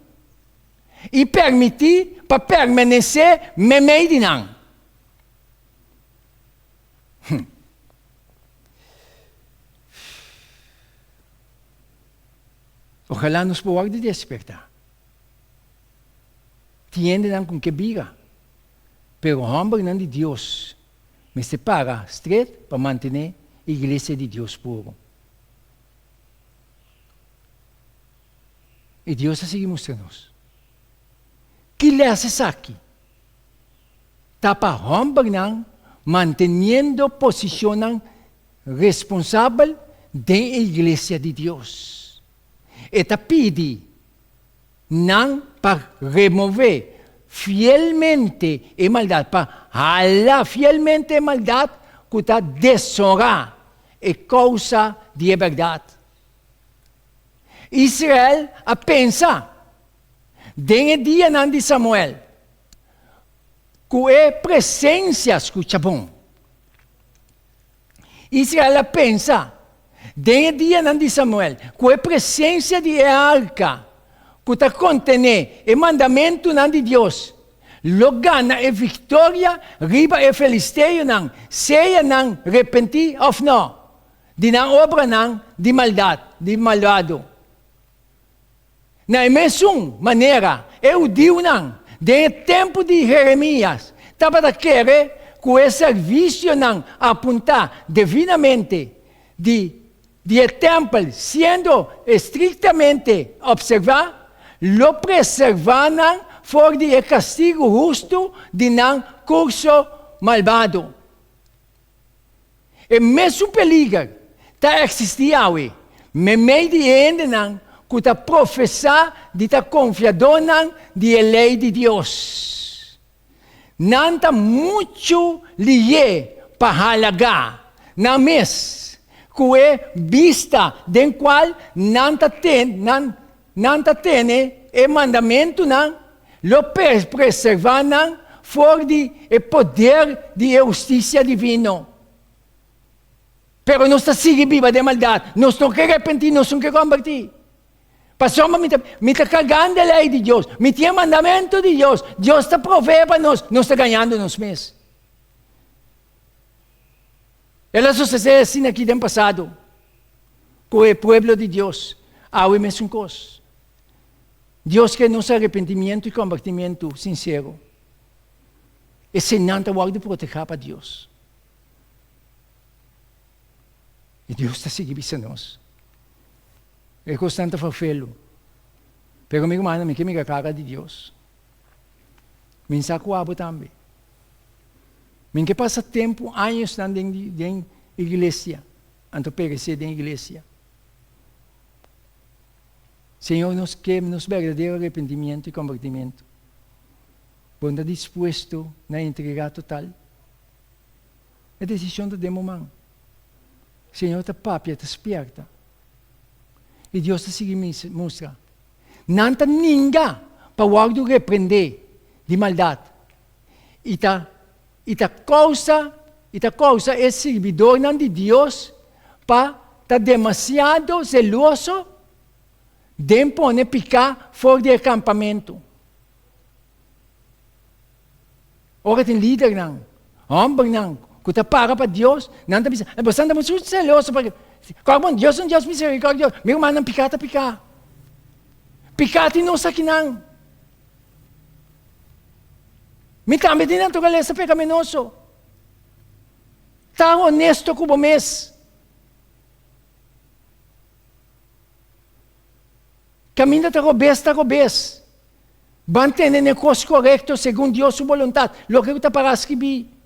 i permití pa permanesé meimei di nan. Ojalá nos por wòrdu despertá. Tin hendenan ku ke bira, pero hòmbernan di Dios mester para stret pa mantené iglesia di Dios puru. I Dios a sigui mustra nos. Ki lès esaki ta pa hòmbernan manteniendo posishonnan responsabel den e iglesia di Dios? E ta pidi nan pa remové fielmente e maldat, pa hala fielmente e maldat ku ta deshonrá e kousa di e bèrdat. Israel a pensa den e dianan di Samuel. Ku e presensia, skucha bon, Israel a pensa den e dianan di Samuel ku e presensia di e arka ku ta kontené e mandamentunan di Dios lo gana e viktoria riba e filisteonan, sea nan repentí òf nò di nan obranan di maldat, di malbado. Na e mesun manera, e hudiunan den e tempu di Jeremias tabata kere ku e servisionan apuntá devidamente di di e tèmpel siendo estriktamente opservá, lo preservá nan for di e kastigu hustu di nan kurso malbado. E mesun peliger ta eksistí awe meimei di e hendenan ku ta profesá di ta konfiadónan di e lei di Dios. Nan ta muchu lihé pa halagá nan mes ku e bista den kual nan ta nan ta tene e mandamentunan lo preservá nan for di e poder di e hustisia divino. Pero nos ta sigui biba den maldat, nos no ke repentí, nos no ke kombertí. Pasobra mi ta, mi ta kargando e lei di Dios, mi tin e mandamentu di Dios, Dios ta proveé pa nos, nos ta gañando nos mes. El a sosodé asina aki den pasado ku e pueblo di Dios, awe mesun kos. Dios ke nos arepentimiento i kombertimiento sinsero. Eseinan ta wòrdu protehá pa Dios. I Dios ta sigui bisa nos, E kosnan ta ferfelu. Pero mi rumannan, mi ke mira kara di Dios. Mi sa ku abo tambe. Mi ke pasa tempu, añosnan den den iglesia, anto peresé den iglesia. Señor, nos ke nos berdadero arepentimiento i kombertimiento. Bo no ta dispuesto na entregá total? E desishon ta den bo man. Señor ta papia, ta spierta. I Dios ta sigui mustra. Nan ta ninga pa wòrdu reprendé di maldat i ta i ta kousa i ta kousa e sirbidornan di Dios pa ta demasiado zeloso den pone piká for di e kampamentu. Ora tin lidernan, hòmbernan ku ta para pa Dios, nan ta bisa, Boso ta muchu zeloso pa Kòrda bon, Dios ta un Dios miserikòrdioso. Mi rumannan, piká ta piká. Piká tin nos akinan. Mi tambe tin naturalesa pekaminoso. Ta honesto ku bo mes. Kaminda ta robes, ta robes. Ban tene n'e kos korekto segun Dios su boluntat, loke ku ta pará skibí.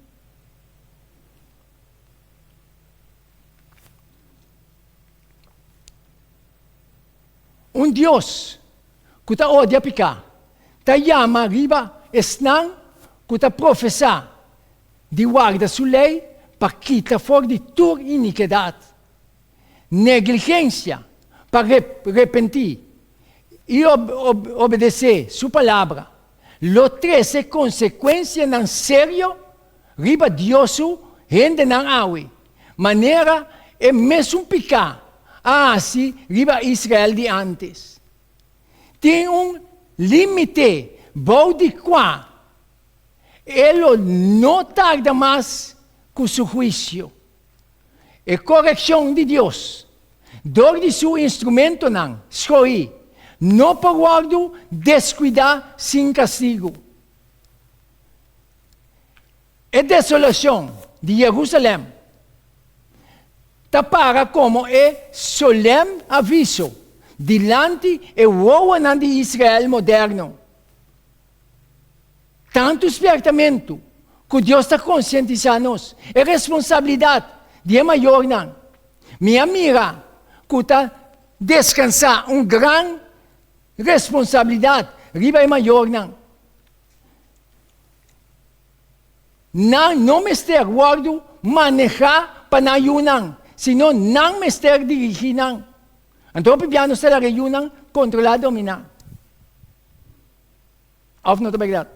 Un Dios ku ta odia piká ta yama riba esnan ku ta profesá di warda su lei pa kita for di tur inikedat, negligensia pa repentí i obedesé su palabra lo trese konsekuensianan serio riba Dios su hendenan awe, manera e mesun piká a hasi riba Israel di ántes. Tin un límite bou di kua e lo no tarda mas ku su huisio. E korekshon di Dios dor di su instrumentonan skohí no por wòrdu deskuidá sin kastigu. E desolashon di Jerusalèm ta para komo e solèm aviso dilanti e wowonan di Israel moderno. Tantu spièrtamentu ku Dios ta konsientisá nos e responsabilidat di e mayornan. Mi a mira ku ta deskansá un gran responsabilidat riba e mayornan. Nan no mester wòrdu manehá pa nan yunan, sino nan mester dirigí nan. Anto hopi bia nos ta laga e yunan kontrolá, dominá. Òf no ta bèrdat?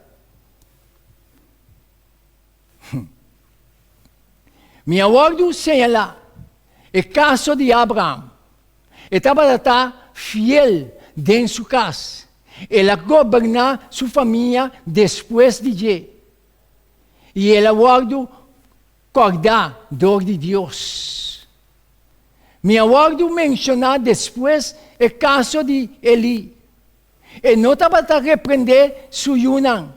Mi a wòrdu señalá e kaso di Abraham. E tabata ta fiel den su kas. El a goberná su famia despues di dje. I el a wòrdu kòrdá dor di Dios. Mi a wòrdu menshoná despues e kaso di Elí. E no tabata reprendé su yunan,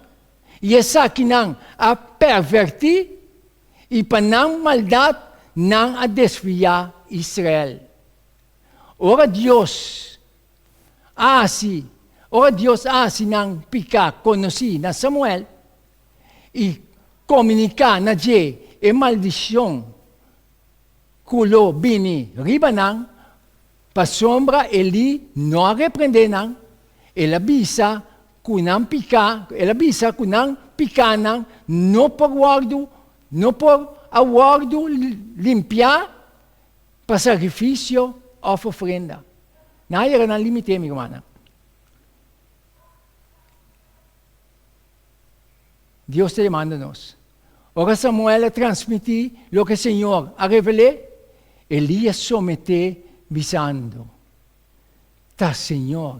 i esakinan a pèrvèrtí, i pa nan maldat nan a desviá Israel. Ora Dios a hasi, ora Dios a hasi nan piká konosí na Samuel i komuniká na dje e maldishon ku lo bini riba nan, Pasobra Elí no a reprendé nan, el a bisa ku nan piká, el a bisa ku nan pikánan no por wòrdu, no por a wòrdu limpiá pa sakrifisio òf ofrenda. Nan a yega nan límite, mi rumannan. Dios ta yamando nos. Ora Samuel a transmití loke Señor a revel'é, Elí a someté bisando, Ta Señor,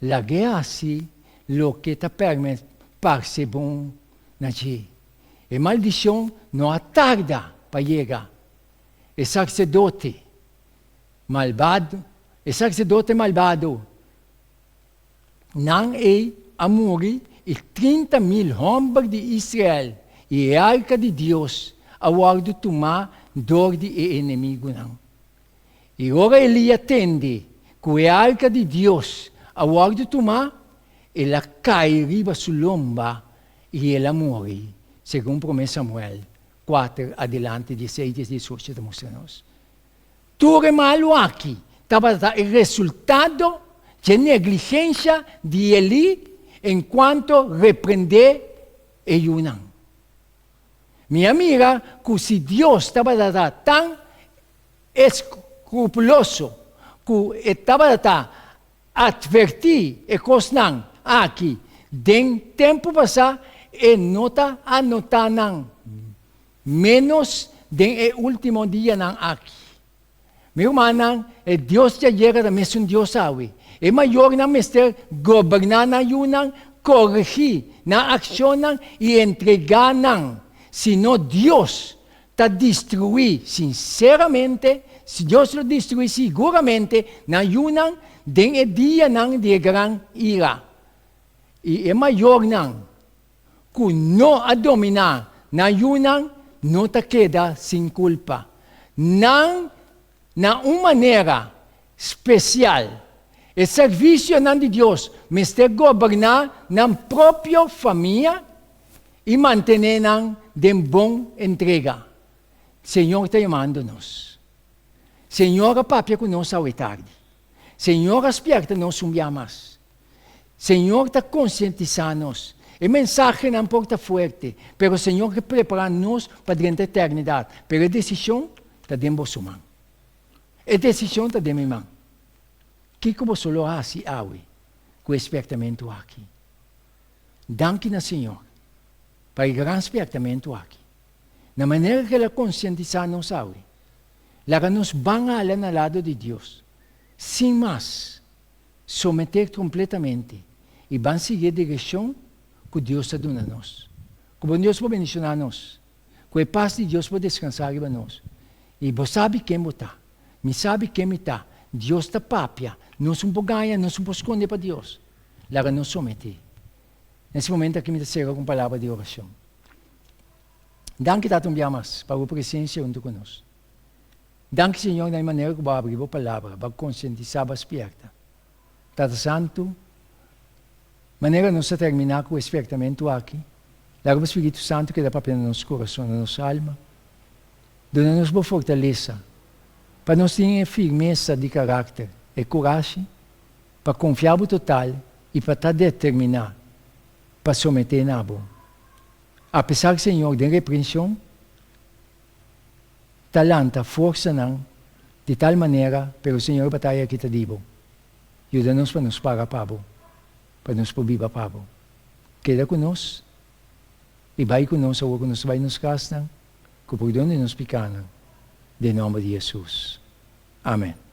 lag'é hasi loke ta parse bon na dje. E maldishon no a tarda pa yega. E sarsedote malbado, e sarsedote malbado, Nan ei a muri i 30.000 hòmber di Israel i e arka di Dios a wòrdu tumá dor di e enemigunan. I ora Elí a tende ku e arka di Dios a wòrdu tumá, el a kai riba su lomba i el a muri, segun Promé Samuel kuater adelante dieseis diesocho ta mustra nos. Tur e malu aki tabata e resultado dje negligensha di Elí en cuanto reprendé e yunan. Mi a mira cu si Dios tabata tan escrupuloso cu e tabata advertí e cosnan aki den tempu pasá, e no ta anotá nan Ménos den e último dianan aki. Mi rumannan, e Dios di ayera ta mesun Dios awe. E mayornan mester goberná nan yunan, koregí nan akshonnan i entregá nan, sino Dios ta destruí sinseramente, Dios lo destruí siguramente nan yunan den e dianan di e gran ira. I e mayornan ku no a dominá nan yunan no ta keda sin kulpa. Nan, na un manera spesial, e servisionan di Dios mester goberná nan propio famia i mantené nan den bon entrega. Señor ta yamando nos. Señor a papia ku nos awe tardi. Señor a spièrta nos un bia mas. Señor ta konsientisá nos. E mensahenan por ta fuerte, pero Señor ke prepará nos pa drenta eternidat. Pero e desishon ta den boso man. E desishon ta den mi man. Kiko boso lo hasi awe ku e spièrtamentu aki? Danki na Señor pa e gran spièrtamentu aki. Na manera ku el a konsientisá nos awe, laga nos ban hala na lado di Dios, sin mas. Someté kompletamente i ban sigui e direkshon ku Dios ta duna nos. Ku bon Dios por bendishoná nos. Ku e pas di Dios por deskansá riba nos. I bo sabi ken bo ta. Mi sabi ken mi ta. Dios ta papia. Nos un por gaña, nos un por skonde pa Dios. Laga nos someté. Na es momento aki mi ta sera ku un palabra di orashon. Danki Tata un bia mas pa bo presensia huntu ku nos. Danki Señor na e manera ku bo a abri bo palabra, bo a konsientisá, bo a spierta. Tata Santu, manera nos ta terminá ku e spiertamentu aki, laga bo Spiritu Santu keda papia na nos kurason, na nos alma. Duna nos bo fortalesa pa nos tin e firmesa di karakter, e kurashi pa konfia bo total i pa ta determiná pa someté na bo. Apesar, Señor, den reprenshon, ta lanta forsanan di tal manera, pero Señor e bataya aki ta di bo. Yuda nos pa nos para pa bo, pa nos por biba pa bo. Keda ku nos. I bai ku nos awor ku nos ta bai nos kasnan, ku pordon di nos pikanan, den nòmber di Hesus. Amen.